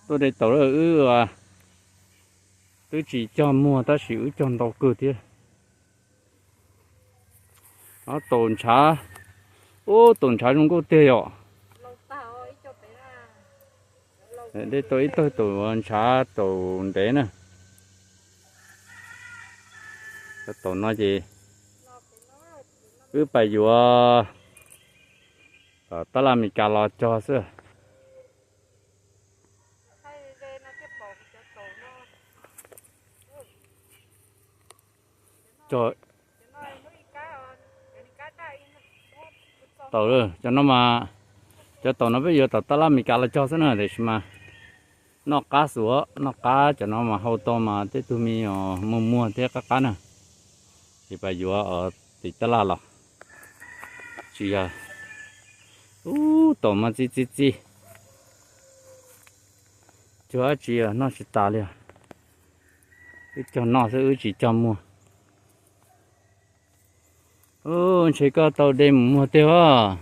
Tuaj de taum lawm wb, twb tsis cog muag tab sis wb cog ntau kawg thiab. Taum ntshav, ub, taum ntshav zoo nkauj tiag yom. De tau ib tawg taum ntshav taum ntev na. Taum no ces wb pais yuav tom tab laj Amelikas los cog xwb. Taum, cov no mas, cov taum no peb yuav tom tab laj Amelikas los cog xwb na, tiam sis mas noj qab xwb, noj qab cov no mas hau tau mas tej tug me nyuam muag muag thiab qab qab na. Ces pais yuav tim tab laj los. Tsis yog, ub, taum mas txi txi txi, cog dab tsi noj tsis tas li. Wb cog noj xwb wb tsis cog muag. Ntshe koj tau de mus muag tiag os.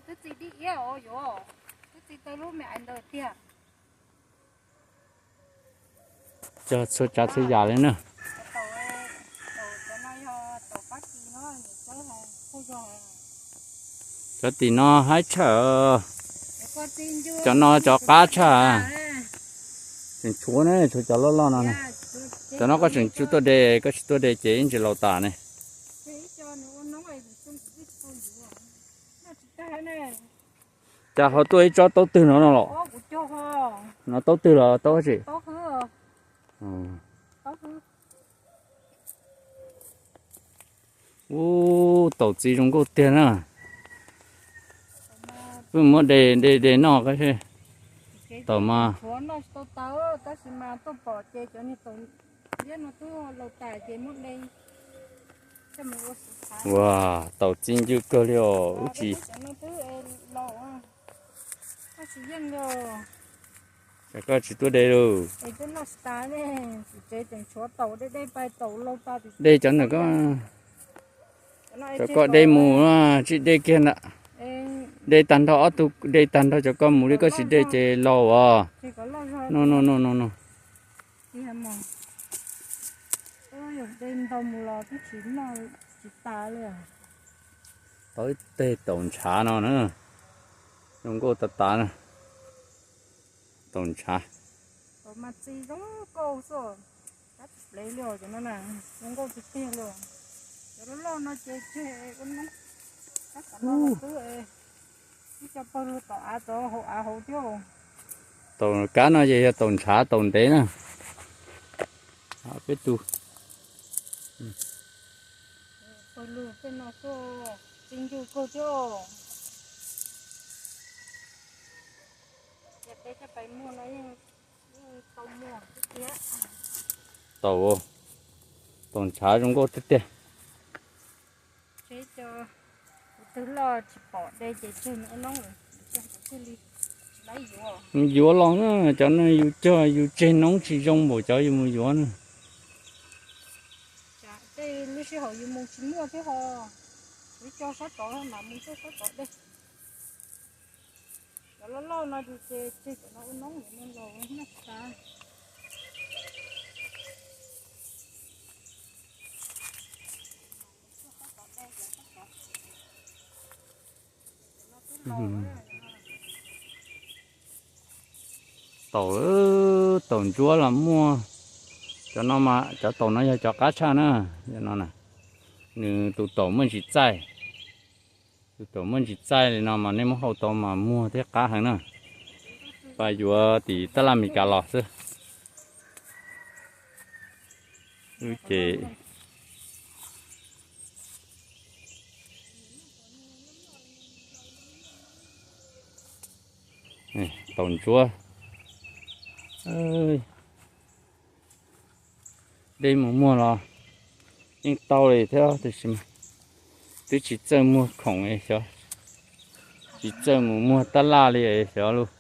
Twb txi dib iab os, yuav, twb txi tau lub me ais ntawd tiag. Cog txhua tsav txhua yam li na. Cov tim no haib tshaj, cov no cov qab tshaj. Tseem tshuav ne, tshuav cov loj loj no ne. Cov no koj tseem tsis tuaj de, koj tsis tuaj de ces ib ntsis laus tas ne. Cas ho tuaj ib tsob taub twg no no los? No taub twg los taub dab tsi? Ub, taum txiv zoo nkauj tiag na. Peb muab de de de noj, taum mas. Ua, taum txi ncw kawg li os, wb tsis. Koj tsis tuaj de lauj. De cov ntawm koj, cov koj de mus, tsis de kiag ntag. De tag nrho ob tug, de tag nrho cov koj mus li, koj tsis de ces laus os. No no no no no. Tau ib teg taum ntshav no na, zoo nkauj tas tas na. Taum ntshav. Taum kab no ces yog taum ntshav taum ntev na. Peb tus. Taum, taum ntshav zoo nkauj tiag tiag. Yuav los na, cov no yus cog yus tseg noob tsis zoo npaum cov yus mus yuav na. Taum, taum ntsuab los muaj. Cov no mas cov taum no yog cov qab tshaj na. Nws tus taum muaj ntsis txaij, tus taum muaj ntsis txaij li no mas nej muab hau tau mas muag thiab qab heev na. Pab yuav tim tab laj Amelikas los xwb. Wb ces taum ntsuab, dej mus muag los yeej tau li thiab, tiam sis mas twb tsis txawj muag khoom li xyov, tsis txawj mus muag tab laj li xyov lauj.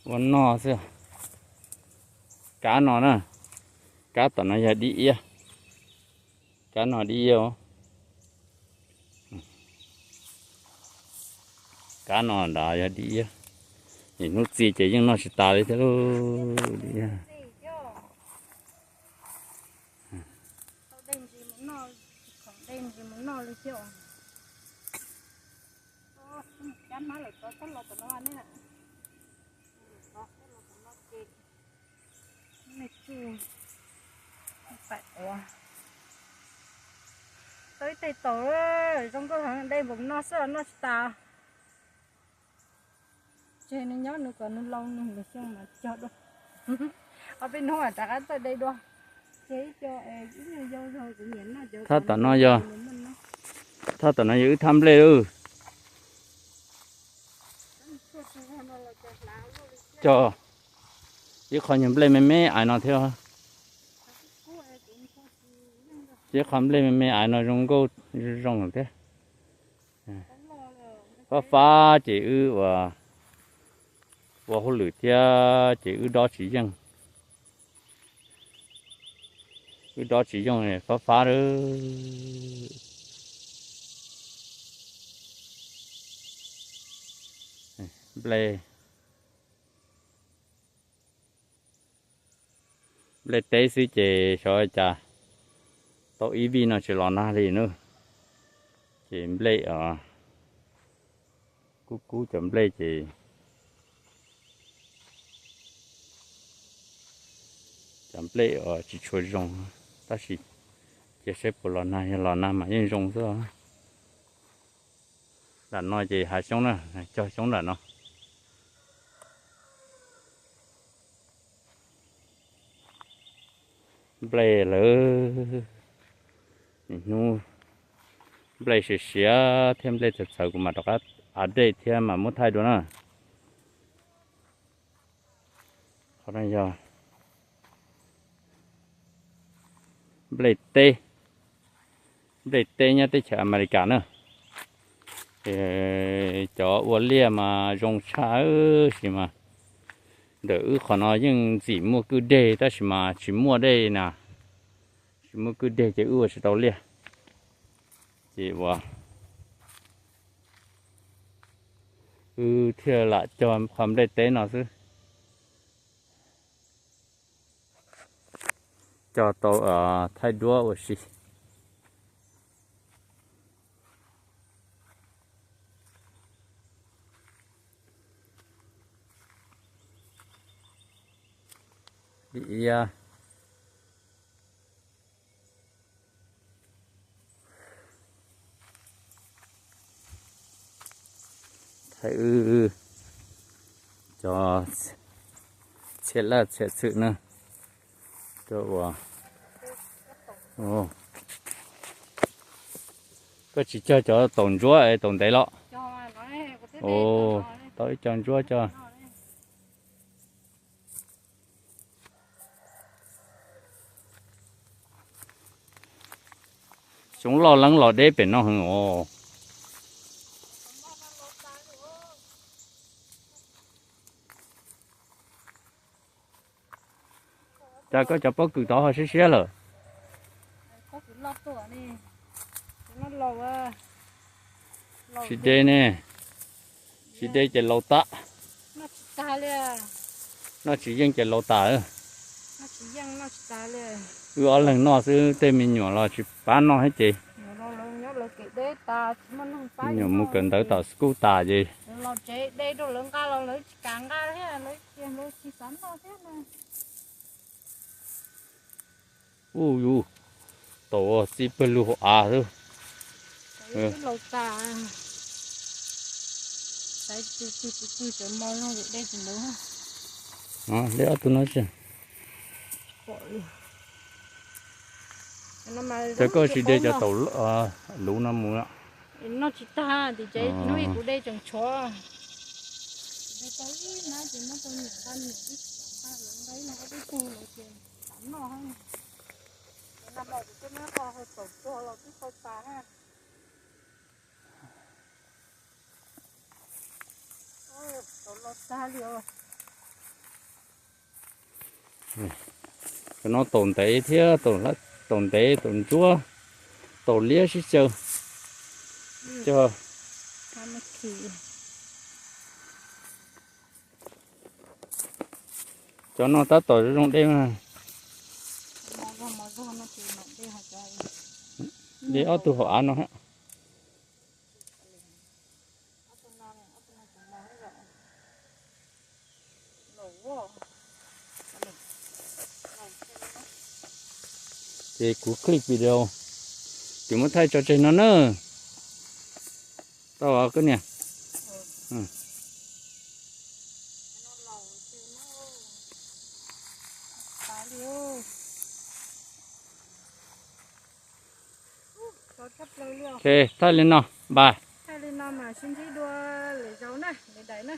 Ua noj xwb. Kab no na, kab tom no yog dib iab, kab no dib iab os. Kab no nrad yog dib iab, nim hnub txi ces yeej noj tsis tas li thiab lauj. Dib iab. Tau ib teg taum zoo nkauj heev, de npaum no xwb los noj tsis tas. Tseg nws nyob nws kom nws laus nws lwm xyoo mas cog dua. Ob peb hnub rov qab txawj de dua. Tseg ib co, ib nyuag yau zog kuv nyiam noj cov. Thaj tom no yog, thaj tom no yog wb thaj nplej lawm. Cog ib qho nyuag nplej me me aiv no thiab. Ib qho nplej me me aiv no zoo nkauj zoo thiab. Fab fab ces wb ua, ua hauj lwm thiab ces wb dob tsis yeej. Wb dob tsis yeej fab fab lawm. Nplej, nplej teb xwb ces xyov cas tau ib vij no tsis los nag li na. Ces nplej, kub kub cov nplej ces cov nplej tsis tshua zoo, tab sis cia saib puas los nag, yog los nag mas yeej zoo xwb. Nram no ces hav xyoob na, cog xyoob nram no. Nplej lawm, hnub nplej siav siav thiab nplej txawv txawv kuv mam rov qab update thiab mam muab thaij dua na. Qhov no yog nplej teb, nplej teb nyob teb chaws Amelikas na. Cov ua liaj mas zoo tshaj tab sis mas ntawm wb qhov no yeej txim muaj kwj deg tab sis mas tsis muaj dej na, tsis muaj kwj deg ces wb ua tsis tau liaj. Ces ua wb thiaj lam cog qhov nplej teb no xwb. Cog tau thaij duab ua si. Thaij wb cov txhiaj laj txhiaj txhwm na. Koj tsis cog cov taum ntsuab taum ntev los? Tau ib co ntsuab cog. Xyoob loj leeb los deb pem no heev os. Cas koj cov pob kws tod ho siab siab lawm? Tsis de ne, tsis de ces laus tas. Noj tsis yeej ces laus tas. Wb ob leeg noj xwb tej me nyuam los tsis pab noj thiab ces me nyuam mus kawm ntawv tom school tas ces Ub yus, taum txij pawg lug hauv av xwb. Li ob tug no tsis. Ces koj tsis de cov taum luv no mus. Noj tsis tag, tim tsev hnub ib kuv de tseem tshuav. De tau ib hnab ces muab rau niam nqa, niam twb tsis kam nqa lawm, nqa ib hnab ob peb tug lawm ces nqa noj. Nag hmo kuv twb muab qho hau taum tuag los twb qhau tas na. Taum los tag li os. Cov no taum ntev thiab, taum ntev, taum ntsuab, taum liab sib xyaw. Cov, cov no tab tom zoo dej mas. Dej ob tug hauv av no. Ces kuv clip video ces muab thaij tso tseg no na. Tau koj niam. Ok, thaij li no, bye.